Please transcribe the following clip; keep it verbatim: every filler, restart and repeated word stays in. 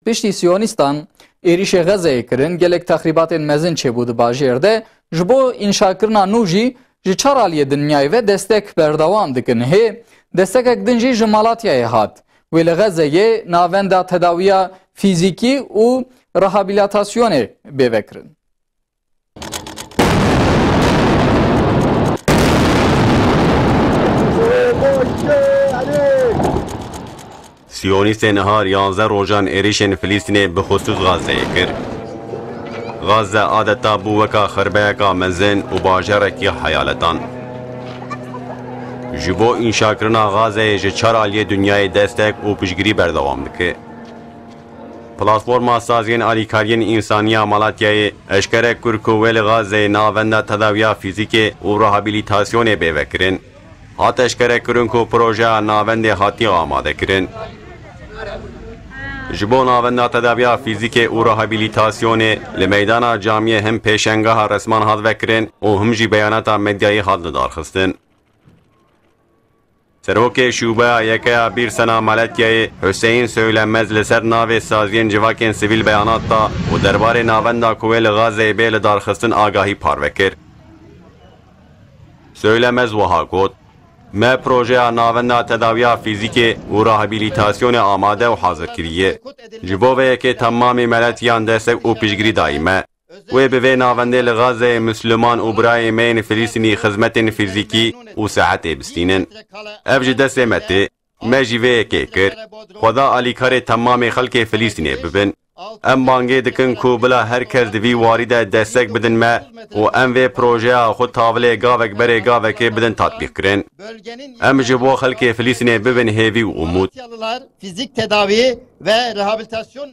Piştî Siyonîstan êrîşê Xezeyê kirin, gelek texrîbatên mezin çêbû di bajêr de, ji bo înşakirina nû jî ji çar aliyê dinyayê ve destek berdewam dikin. Hê destekek din jî ji Malatyayê hat. Wê li Xezeyê navenda tedawiya fîzîkî û rehabilitasyonê bê vekirin. Siyonîstên nihar yanzdeh rojan êrîşên Filîstînê bi xusûs Gazeyê kir. Gaze adeta bû weka xirbeyeka mezin û bajarekî heyaletan. Ji bo înşakirina Gazeyê ji çar aliyê dinyayê destek û piştgirî berdewam dike. Platforma Saziyên Alîkariyên Însaniya Malatyayê eşkere kir ku wê li Gazeyê navenda tedawiya fîzîkê û rehabilitasyonê bê vekirin. Hat eşkerekirin ku projeya navendê hatiye amadekirin. Ji bo navenda tedawiya fîzîkê û rehabilitasyonê li meydana camiyê him pêşengeha resman hat vekirin û him jî beyanata medyayê hat lidarxistin. Serokê Şûbeya Yekeya Bîrsena Malatyayê Huseyîn Söylemez li ser navê saziyên civakên sivîl beyanat da û derbarê navenda ku wê li Gazeyê bê lidarxistin agahî parve kir. Söylemez wiha got, Me projeya navenda tedawiya fîzîkê û rehabilitasyonê amade û hazir kiriye. Ji bo vê yekê temamê meletiyan destek û piştgirî dayî me. Wê bi vê navendê li Gazeyê Misliman û birayê me yên Filîstînî xizmetên fîzîkî û sehetê bistînin. Ev ji destê me tê. Me jî vê yekê kir. Xweda alîkarê temamê xelkê Filîstînê bibin. Em bangê dikin ku bila her kes di vî warî de destek bidin me û em vê projeya xwe tavilê gavek berê gavekê bidin tatbîqkirin. Em ji bo xelkê Filîstînê bibin hêvî û umûd. Fizik tedavi ve rehabilitasyon